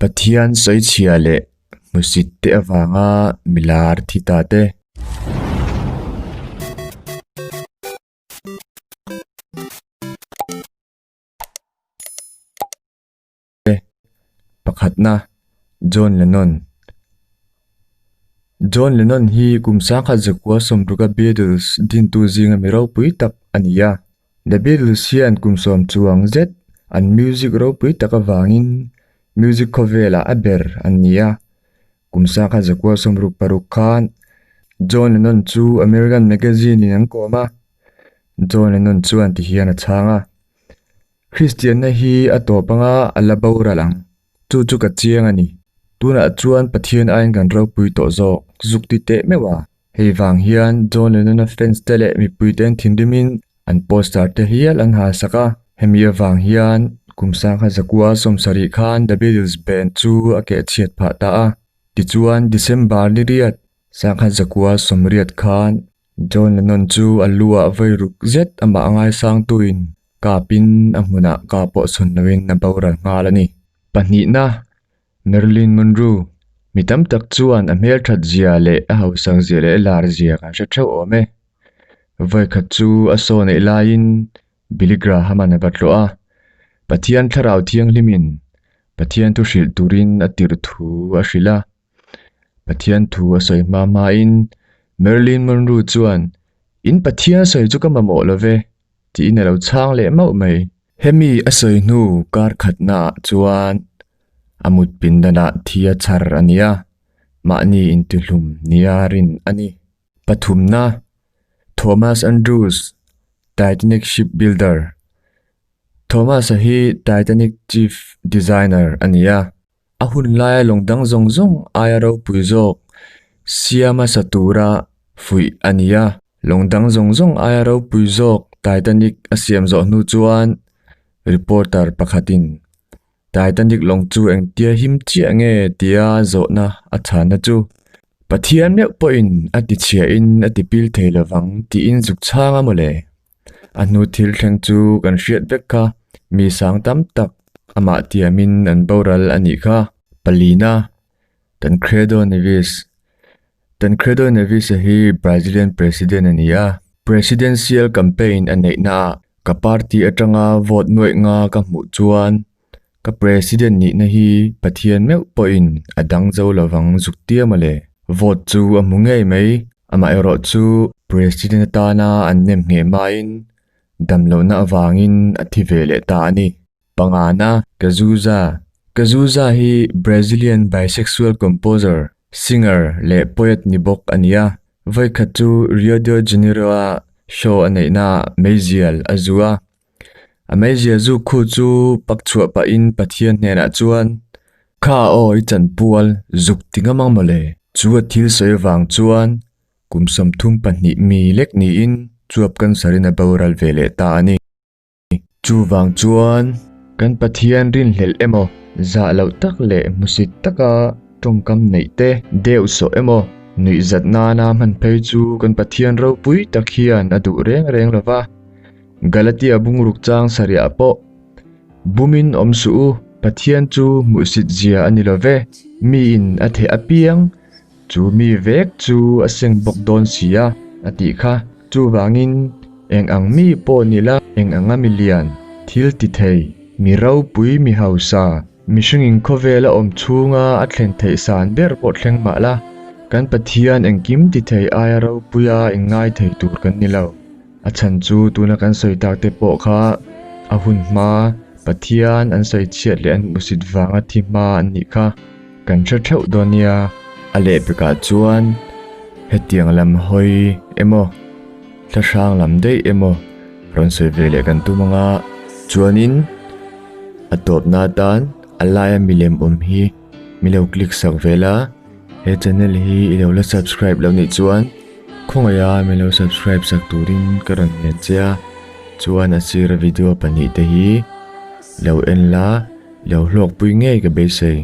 Pathian sawichhia leh hmusit te avanga milar thi ta te. Pakhatna, John Lennon John Lennon hi kum 1960 sawmruka Beatles dintu zinga mi ropui tak a ni a. The Beatles hian kum sawm chuang zet an music ropui tak avangin music khawvelah a ber an ni a. Kum 1966 khan John Lennon chu American magazine in an kawm a, John Lennon chuan ti hian a chhang a. Kristianna hi a tawp anga a la boral ang, chu chu ka chiang a ni. Tunah chuan Pathian aiin kan ropui tawh zawk, zuk ti teh meuh a. Hei vang hian John Lennon-a fans te leh mipuite an thinrimin an poster te hial an hal sak a. Hemi avang hian kum sangha zakua sawmsarih khan The Beatles band chu a kehchhiat phah ta a. Tichuan December ni riat sangha zakua sawmriat khan John Lennon chu a lu ah vawi ruk zet amah ngaisangtuin kapin a hmunah ka pawh chhawn loin a boral nghal a ni. Pahnihna, Marilyn Monroe, mi tam tak chuan a hmelthat zia leh a hausak zia leh a lar zia kan hre theuh awm e. Vawi khat chu a saw neih laiin Billy Graham-a'n a va tlawh a, Pathian Thlarau Thianghlimin Pathian thu hrilh turin a tirh thu a hrilh a. Pathian thu a sawi hma hmain Marilyn Monroe chuan, In Pathian sawi chu ka mamawh lo ve, tiin a lo chhang leh mauh mai. Hemi a sawi hnu kar khatnaah chuan a mut pindanah thi a chhar a ni a, mahni intihlum nia rin a ni. Pathumna, Thomas Andrews, Titanic shipbuilder. Thomas-a hi Titanic chief designer a ni a. A hun laia lawng dang zawng zawng aia ropui zawk siam a sa tura fuih a ni a. Lawng dang zawng zawng aia ropui zawk Titanic a siam zawh hnu chuan reporter pakhatin Titanic lawng chu engtia him chiah nge tia zawhna a chhanna chu Pathian meuh pawhin a tichhiahin a tipil thei lovang tiin zuk chhang a mawle. A hnu thil thleng chu kan hriat vek kha, mi sang tam tak amah tiamin an boral a nih kha. Palina, Tancredo Neves Tancredo Neves-a hi Brazilian President a ni a, Presidential campaign a neihnaah ka party atanga vote nuaih nga ka hmuh chuan Ka President nihna hi Pathian meuh pawhin a dang zo lovang zuk tia mawle. Vote chu a hmu ngei mai, amaherawh chu President atana an nem ngheh hmain damlohna avangin a thi ve leh ta a ni. Pangana, Cazuza Cazuza hi Brazilian bisexual composer, singer leh poet ni bawk a ni a. Vawikhat chu Rio de Janeiro-a show a neihnaah meizial a zu a. A meizia zuk khu chu pak chhuah pahin Pathian hnenah chuan, Kha aw i chanpual zuk ti ngam ang mawle. Chu a thil sawi avang chuan kum 32 mi lek niin chuap cancer in a boral ve leh ta a ni. Chuvang chuan kan Pathian rinhlelh emaw, zah loh tak leh hmusit taka tawngkam neih te deuh sawh emaw, nuihzat nana hman phei chu kan Pathian ropui tak hian a duh reng reng lova. Galatia bungruk chang sarihah pawh, Bumin awm suh u, Pathian chu hmuhsit zia a ni lo ve, miin a theh apiang, chu mi vek chu a seng bawk dawn si a, a tih kha. Chuvangin, eng ang mi pawh ni la, eng anga mi lian, thil ti thei, mi ropui, mi hausa, mihringin khawvela awm chhunga a thlen theih san ber pawh thleng mah la, kan Pathian engkim ti thei aia ropuia inngai thei tur kan ni lo. A chhan chu tuna kan sawi tak te pawh kha a hun hma Pathian an sawi chhiat leh an hmuhsit vanga thi hma an nih kha kan hre theuh dawn nia. A lehpekah chuan hetiang lam hawi emaw thla hrang lam daih emaw rawn sawi ve leh kan tum anga chuanin a tawpna atan a laia milem awm hi mi lo click sak vel a, he channel hi i lo la subscribe loh nih chuan. Khawngaih a min lo subscribe sak turin ka rawn ngen che a, chuan a sira video pahnih te hi lo en la, lo hlawkpui ngei ka beisei.